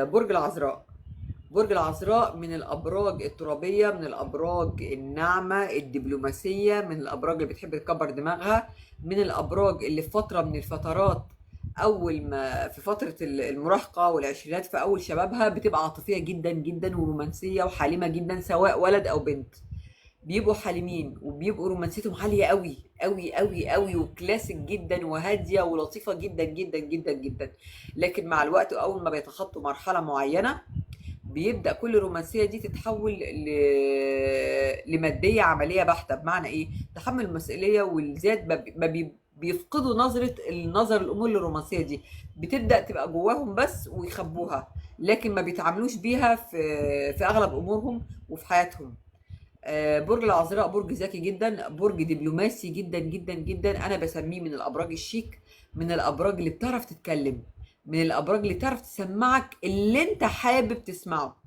برج العذراء. برج العذراء من الأبراج الترابية، من الأبراج الناعمة الدبلوماسية، من الأبراج اللي بتحب تكبر دماغها، من الأبراج اللي في فترة من الفترات أول ما في فترة المراهقة والعشرينات في أول شبابها بتبقى عاطفية جدا جدا ورومانسية وحالمة جدا، سواء ولد أو بنت بيبقوا حالمين وبيبقوا رومانسيتهم عالية قوي قوي قوي قوي، وكلاسيك جدا وهادية ولطيفة جدا جدا جدا جدا. لكن مع الوقت وأول ما بيتخطوا مرحلة معينة بيبدأ كل الرومانسية دي تتحول لمادية عملية بحتة. بمعنى إيه؟ تحمل المسؤولية والذات، ما بيفقدوا نظرة النظر الأمور للرومانسية دي، بتبدأ تبقى جواهم بس ويخبوها، لكن ما بيتعاملوش بيها في أغلب أمورهم وفي حياتهم. برج العذراء برج ذكي جدا، برج دبلوماسي جدا جدا جدا. انا بسميه من الابراج الشيك، من الابراج اللي بتعرف تتكلم، من الابراج اللي تعرف تسمعك اللي انت حابب تسمعه.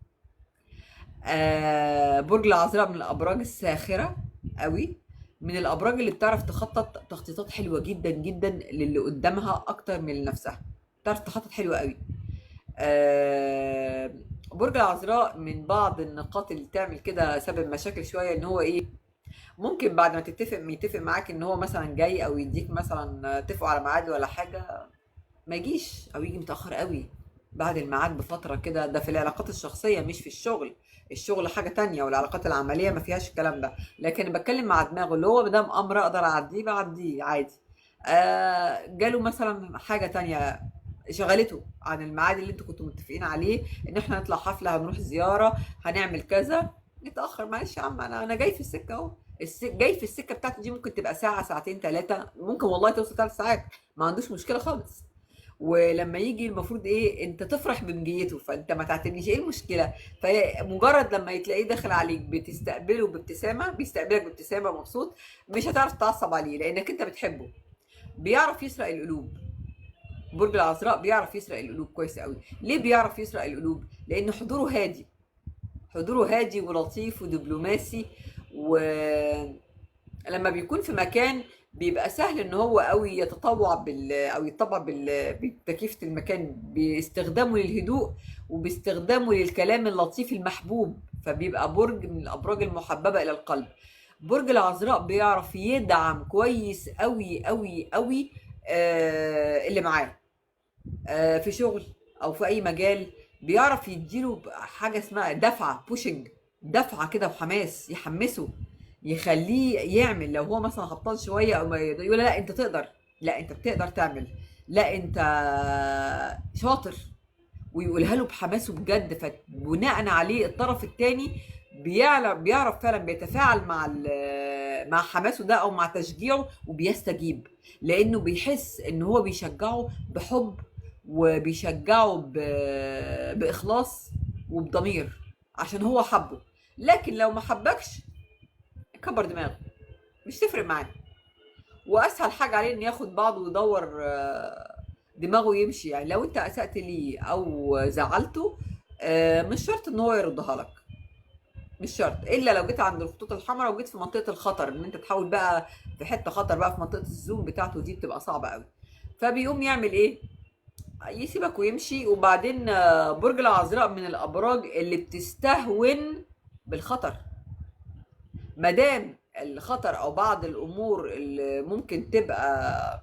برج العذراء من الابراج الساخره قوي، من الابراج اللي بتعرف تخطط تخطيطات حلوة جدا جدا للي قدامها اكتر من لنفسها، بتعرف تخطط حلوة قوي. آه، برج العذراء من بعض النقاط اللي تعمل كده سبب مشاكل شوية، ان هو ايه، ممكن بعد ما يتفق معاك ان هو مثلا جاي او يديك مثلا اتفقوا على ميعاد ولا حاجة، ما يجيش او يجي متاخر قوي بعد الميعاد بفترة كده. ده في العلاقات الشخصية مش في الشغل، الشغل حاجة تانية والعلاقات العملية ما فيهاش الكلام ده، لكن بتكلم مع دماغه اللي هو ما دام امر اقدر اعديه بعديه عادي. جاله مثلا حاجة تانية شغلته عن الميعاد اللي انتوا كنتوا متفقين عليه، ان احنا نطلع حفلة، هنروح زيارة، هنعمل كذا، نتاخر، معلش يا عم انا جاي في السكة اهو. جاي في السكة بتاعته دي ممكن تبقى ساعة ساعتين 3، ممكن والله توصل 3 ساعات، ما عندوش مشكلة خالص. ولما يجي المفروض ايه، انت تفرح بمجيته، فانت ما تعتبنيش ايه المشكلة. فمجرد لما تلاقيه داخل عليك بتستقبله بابتسامة، بيستقبلك بابتسامة مبسوط، مش هتعرف تتعصب عليه لانك انت بتحبه. بيعرف يسرق القلوب، برج العذراء بيعرف يسرق القلوب كويس قوي. ليه بيعرف يسرق القلوب؟ لان حضوره هادي، حضوره هادي ولطيف ودبلوماسي، ولما بيكون في مكان بيبقى سهل ان هو قوي يتطوع او يتطبع بتكيفة المكان، باستخدامه للهدوء وباستخدامه للكلام اللطيف المحبوب، فبيبقى برج من الابراج المحببة الى القلب. برج العذراء بيعرف يدعم كويس قوي قوي قوي اللي معاه، في شغل او في اي مجال، بيعرف يديله حاجة اسمها دفعه، pushing، دفعه كده وحماس، يحمسه يخليه يعمل. لو هو مثلا هبطان شوية او ما يقول لا انت تقدر، لا انت بتقدر تعمل، لا انت شاطر، ويقولها له بحماسه بجد. فبناء عليه الطرف الثاني بيعرف فعلا بيتفاعل مع حماسه ده او مع تشجيعه، وبيستجيب لانه بيحس ان هو بيشجعه بحب وبيشجعه باخلاص وبضمير عشان هو حبه. لكن لو ما حبكش كبر دماغه، مش تفرق معاه، واسهل حاجة عليه ان ياخد بعضه ويدور دماغه يمشي. يعني لو انت اسأت ليه او زعلته، مش شرط ان هو يردها لك، مش شرط، الا لو جيت عند الخطوط الحمراء وجيت في منطقة الخطر، ان انت تحاول بقى في حتة خطر بقى في منطقة الزوم بتاعته دي بتبقى صعبة قوي. فبيقوم يعمل ايه؟ يسيبك ويمشي. وبعدين برج العذراء من الابراج اللي بتستهون بالخطر، مادام الخطر او بعض الامور اللي ممكن تبقى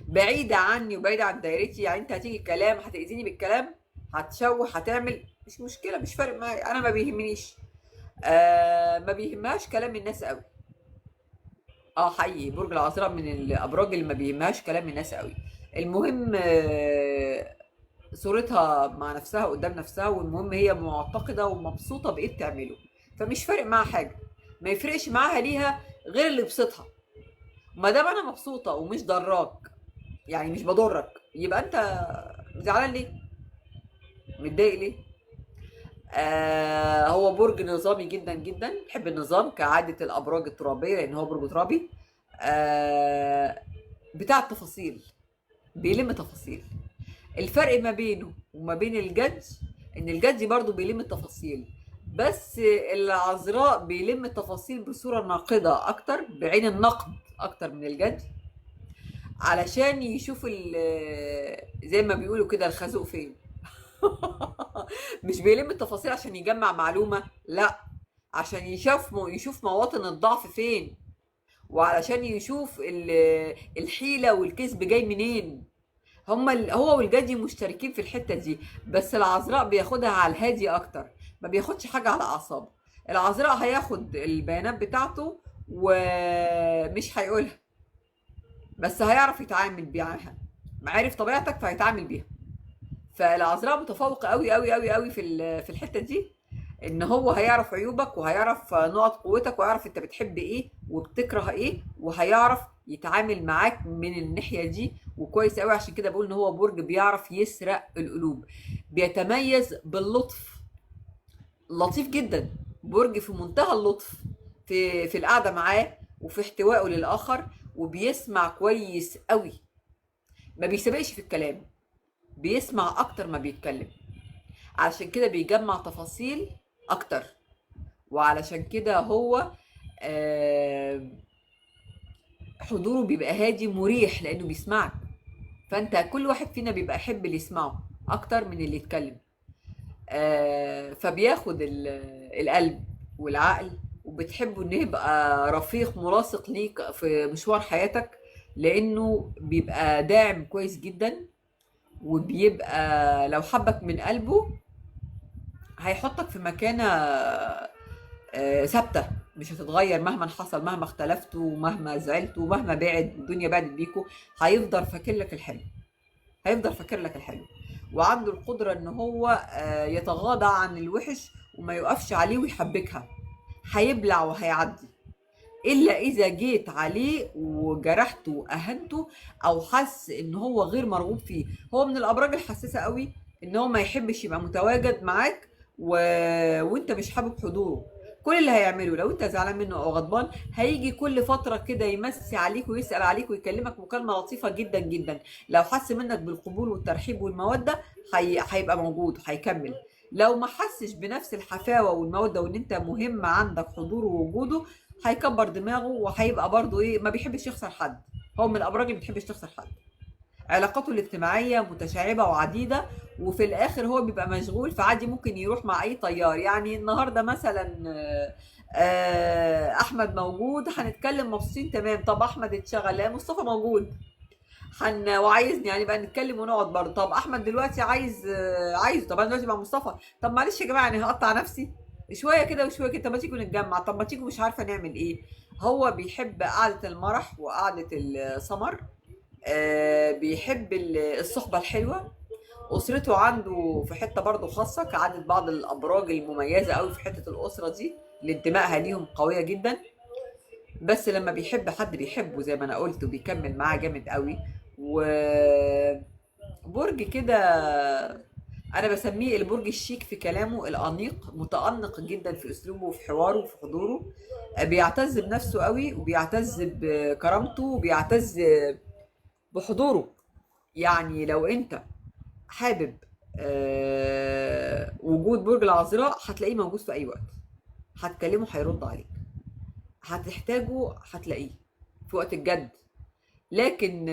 بعيدة عني وبعيدة عن دايرتي، يعني انت هتيجي الكلام هتاذيني بالكلام، هتشوه، هتعمل، مش مشكلة، مش فارق معايا، انا ما بيهمنيش. ما بيهمهاش كلام الناس قوي. حقيقي برج العذراء من الابراج اللي ما بيهمهاش كلام الناس قوي. المهم صورتها مع نفسها قدام نفسها، والمهم هي معتقده ومبسوطة بايه بتعمله، فمش فارق معاها حاجة، ما يفرقش معاها ليها غير اللي يبسطها. ما دام انا مبسوطة ومش ضراك، يعني مش بضرك، يبقى انت زعلان ليه؟ متضايق ليه؟ هو برج نظامي جدا جدا، بيحب النظام كعادة الأبراج الترابية، لأن هو برج ترابي. بتاع التفاصيل، بيلم تفاصيل. الفرق ما بينه وما بين الجدي إن الجدي برضو بيلم التفاصيل، بس العذراء بيلم التفاصيل بصورة ناقدة أكتر، بعين النقد أكتر من الجدي، علشان يشوف زي ما بيقولوا كده الخازوق فين. مش بيلم التفاصيل عشان يجمع معلومة، لا، عشان يشوف مواطن الضعف فين، وعلشان يشوف الحيلة والكذب جاي منين. هو والجدي مشتركين في الحتة دي، بس العذراء بياخدها على الهادي اكتر، ما بياخدش حاجة على اعصابه. العذراء هياخد البيانات بتاعته ومش هيقولها، بس هيعرف يتعامل بيها، عارف طبيعتك فهيتعامل بيها. فالعذراء متفوق قوي قوي قوي قوي في الحتة دي، ان هو هيعرف عيوبك وهيعرف نقط قوتك وهيعرف انت بتحب ايه وبتكره ايه، وهيعرف يتعامل معاك من الناحية دي وكويس قوي. عشان كده بقول ان هو برج بيعرف يسرق القلوب، بيتميز باللطف، لطيف جدا، برج في منتهى اللطف في القعدة معاه وفي احتوائه للآخر، وبيسمع كويس قوي، ما بيسبقش في الكلام، بيسمع اكتر ما بيتكلم، علشان كده بيجمع تفاصيل اكتر، وعلشان كده هو حضوره بيبقى هادي مريح لانه بيسمعك. فانت كل واحد فينا بيبقى يحب اللي يسمعه اكتر من اللي يتكلم، فبياخد القلب والعقل، وبتحبه انه يبقى رفيق ملاصق ليك في مشوار حياتك، لانه بيبقى داعم كويس جدا، وبيبقى لو حبك من قلبه هيحطك في مكانة ثابتة مش هتتغير مهما حصل، مهما اختلفتوا ومهما زعلتوا ومهما بعد الدنيا بعدت بيكوا، هيفضل فاكر لك الحلو، هيفضل فاكر لك الحلو، وعنده القدرة ان هو يتغاضى عن الوحش وما يقفش عليه ويحبكها، هيبلع وهيعدي، إلا إذا جيت عليه وجرحته وأهنته أو حس إن هو غير مرغوب فيه. هو من الأبراج الحساسة قوي، إن هو ما يحبش يبقى متواجد معاك وإنت مش حابب حضوره. كل اللي هيعمله لو إنت زعلان منه أو غضبان، هيجي كل فترة كده يمسي عليك ويسأل عليك ويكلمك مكالمة لطيفة جدا جدا. لو حس منك بالقبول والترحيب والمودة هيبقى موجود وهيكمل. لو ما حسش بنفس الحفاوة والمودة وإن إنت مهم عندك حضوره ووجوده، هيكبر دماغه وهيبقى برضه إيه، ما بيحبش يخسر حد. هو من الأبراج اللي ما بتحبش تخسر حد. علاقاته الاجتماعية متشعبة وعديدة، وفي الآخر هو بيبقى مشغول، فعادي ممكن يروح مع أي طيار. يعني النهاردة مثلا، أحمد موجود، هنتكلم مبسوطين تمام. طب أحمد اتشغل، لا مصطفى موجود، وعايزني يعني بقى نتكلم ونقعد برضه. طب أحمد دلوقتي عايزه، طب أنا دلوقتي مع مصطفى، طب معلش يا جماعة أنا هقطع نفسي شوية كده وشوية كده، طب ما تيجوا نتجمع، طب ما تيجوا مش عارفة نعمل إيه. هو بيحب قعدة المرح وقعدة السمر، بيحب الصحبة الحلوة. أسرته عنده في حتة برضه خاصة كعادة بعض الأبراج المميزة أوي في حتة الأسرة دي، اللي انتمائها ليهم قوية جدا. بس لما بيحب حد بيحبه زي ما أنا قلت، وبيكمل معاه جامد أوي. وبرج كده أنا بسميه البرج الشيك في كلامه، الأنيق، متأنق جدا في أسلوبه وفي حواره وفي حضوره، بيعتز بنفسه قوي وبيعتز بكرامته وبيعتز بحضوره. يعني لو أنت حابب وجود برج العذراء هتلاقيه موجود في أي وقت، هتكلمه هيرد عليك، هتحتاجه هتلاقيه في وقت الجد. لكن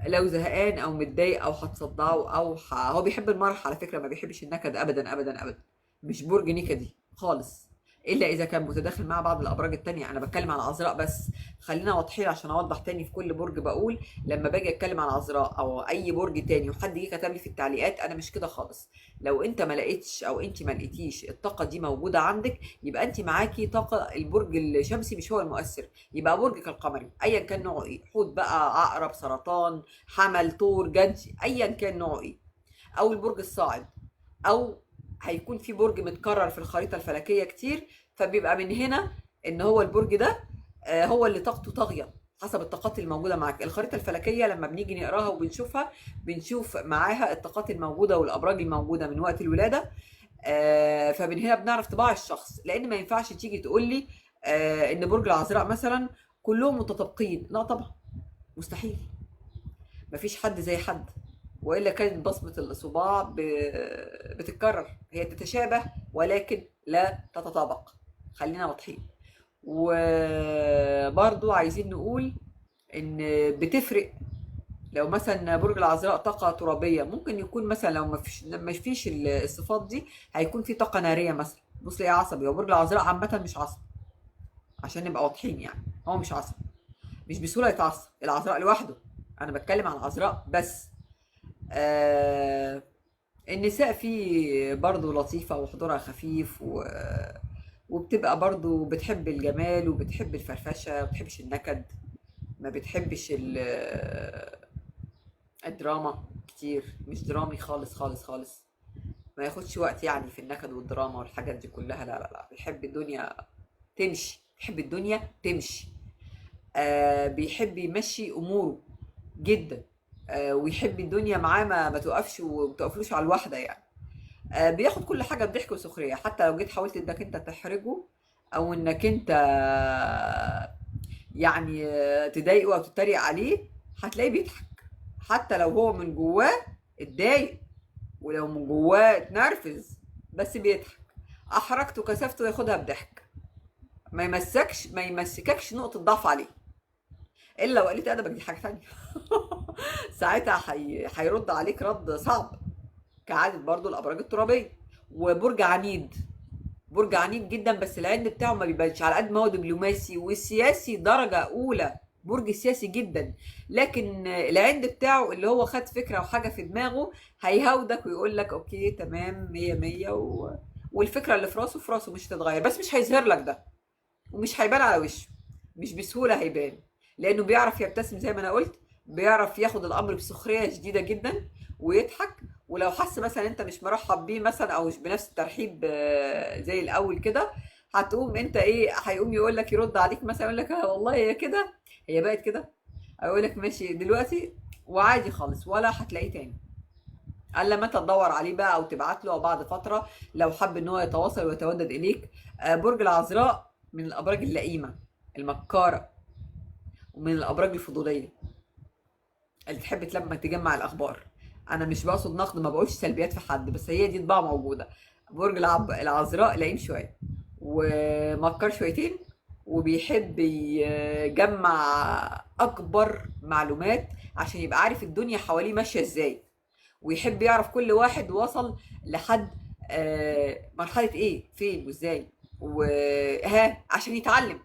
لو زهقان او متضايق او هتصدعه او هو بيحب المرح على فكره، ما بيحبش النكد ابدا ابدا ابدا، مش برج نكدي خالص، الا اذا كان متداخل مع بعض الابراج التانية. انا بتكلم عن العذراء بس، خلينا واضحين عشان اوضح تاني. في كل برج بقول لما باجي اتكلم عن العذراء او اي برج تاني وحد جه كتب لي في التعليقات، انا مش كده خالص. لو انت ما لقيتش او انت ما لقيتيش الطاقه دي موجوده عندك، يبقى انت معاكي طاقه البرج الشمسي مش هو المؤثر، يبقى برجك القمري ايا كان نوعه ايه، حوت بقى، عقرب، سرطان، حمل، ثور، جدي، ايا كان نوعه ايه، او البرج الصاعد، او هيكون في برج متكرر في الخريطة الفلكية كتير، فبيبقى من هنا ان هو البرج ده، هو اللي طاقته طاغية حسب الطاقات الموجودة معاك. الخريطة الفلكية لما بنيجي نقراها وبنشوفها بنشوف معاها الطاقات الموجودة والأبراج الموجودة من وقت الولادة، فمن هنا بنعرف طباع الشخص. لأن ما ينفعش تيجي تقول لي، إن برج العذراء مثلا كلهم متطابقين، لا طبعا مستحيل، مفيش حد زي حد، وإلا كانت بصمة الصباع بتتكرر، هي تتشابه ولكن لا تتطابق، خلينا واضحين. وبرضو عايزين نقول إن بتفرق لو مثلا برج العذراء طاقة ترابية، ممكن يكون مثلا لو ما فيش الصفات دي هيكون في طاقة نارية مثلا. بص ليه عصبي. هو برج العذراء عامة مش عصبي، عشان نبقى واضحين يعني، هو مش عصبي، مش بسهولة يتعصب العذراء لوحده، أنا بتكلم عن العذراء بس. النساء فيه برضو لطيفة وحضورها خفيف وبتبقى برضو بتحب الجمال وبتحب الفرفشة، ما بتحبش النكد، ما بتحبش الدراما كتير، مش درامي خالص خالص خالص، ما ياخدش وقت يعني في النكد والدراما والحاجات دي كلها، لا لا لا، بيحب الدنيا تمشي، بيحب الدنيا تمشي. بيحب يمشي اموره جدا، ويحب الدنيا معاه ما توقفش وما توقفلوش على الواحدة يعني. بياخد كل حاجة بضحك وسخرية، حتى لو جيت حاولت انك انت تحرجه او انك انت يعني تضايقه او تتريق عليه، هتلاقيه بيضحك، حتى لو هو من جواه اتضايق ولو من جواه اتنرفز، بس بيضحك. احرجته كسفته ياخدها بضحك، ما يمسككش نقطة ضعف عليه، الا لو قلت ادبك دي حاجة ثانية. ساعتها هيرد عليك رد صعب، كعادة برضو الابراج الترابيه. وبرج عنيد، برج عنيد جدا، بس العند بتاعه ما بيبانش على قد ما هو دبلوماسي وسياسي درجه اولى، برج سياسي جدا، لكن العند بتاعه اللي هو خد فكرة وحاجه في دماغه هيهودك ويقول لك okay تمام مية مية، والفكرة اللي في راسه في راسه مش هتتغير، بس مش هيظهر لك ده ومش هيبان على وشه، مش بسهولة هيبان، لانه بيعرف يبتسم زي ما انا قلت، بيعرف ياخد الامر بسخريه شديدة جدا ويضحك. ولو حس مثلا انت مش مرحب بيه مثلا او مش بنفس الترحيب زي الاول كده، هتقوم انت ايه، هيقوم يقول لك، يرد عليك مثلا يقول لك والله هي كده، هي بقت كده، هيقول لك ماشي دلوقتي، وعادي خالص ولا هتلاقيه تاني، الا ما تدور عليه بقى او تبعت له او بعد فترة لو حب ان هو يتواصل ويتودد اليك. برج العذراء من الابراج اللئيمه المكاره، ومن الابراج الفضوليه اللي تحب لما تجمع الاخبار. انا مش بقصد نقد، ما بقولش سلبيات في حد، بس هي دي طباع موجودة. برج العذراء لئيم شوية ومكر شويتين، وبيحب يجمع اكبر معلومات عشان يبقى عارف الدنيا حواليه ماشية ازاي، ويحب يعرف كل واحد وصل لحد مرحلة ايه، فين وازاي، وها عشان يتعلم،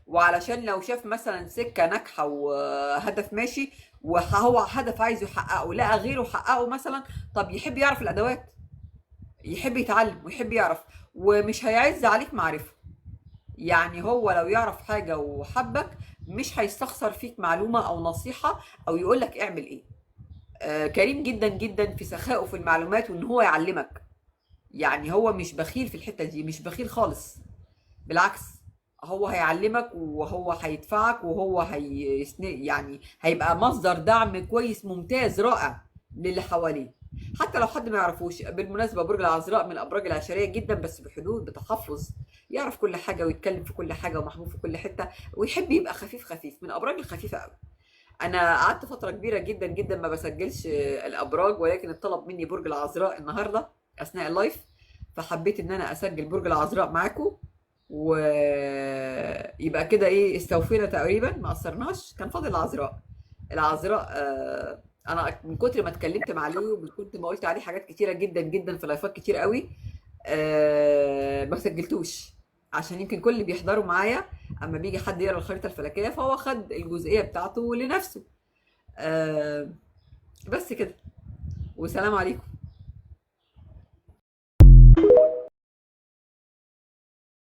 وعلشان لو شاف مثلا سكة ناجحة وهدف ماشي وهو هدف عايز يحققه لقى غيره حققه مثلا، طب يحب يعرف الادوات، يحب يتعلم ويحب يعرف، ومش هيعز عليك معرفة. يعني هو لو يعرف حاجة وحبك مش هيستخسر فيك معلومة او نصيحة او يقولك اعمل ايه. كريم جدا جدا في سخائه في المعلومات وان هو يعلمك، يعني هو مش بخيل في الحتة دي، مش بخيل خالص، بالعكس هو هيعلمك وهو هيدفعك وهو يعني هيبقى مصدر دعم كويس ممتاز رائع للي حواليه حتى لو حد ما يعرفوش. بالمناسبة برج العذراء من الأبراج العشرية جدا، بس بحدود، بتحفظ، يعرف كل حاجة ويتكلم في كل حاجة ومحبوب في كل حتة، ويحب يبقى خفيف خفيف، من الأبراج الخفيفة قوي. أنا قعدت فترة كبيرة جدا جدا ما بسجلش الأبراج، ولكن اتطلب مني برج العذراء النهاردة أثناء اللايف، فحبيت إن أنا أسجل برج العذراء معاكم، ويبقى كده إيه استوفينا تقريبا، ما قصرناش. كان فاضل العذراء. العذراء أنا من كتر ما اتكلمت مع عليه ومن كتر ما قلت عليه حاجات كتيرة جدا جدا في لايفات كتير قوي، ما سجلتوش، عشان يمكن كل اللي بيحضروا معايا اما بيجي حد يقرا الخريطة الفلكية فهو خد الجزئية بتاعته لنفسه. بس كده، وسلام عليكم.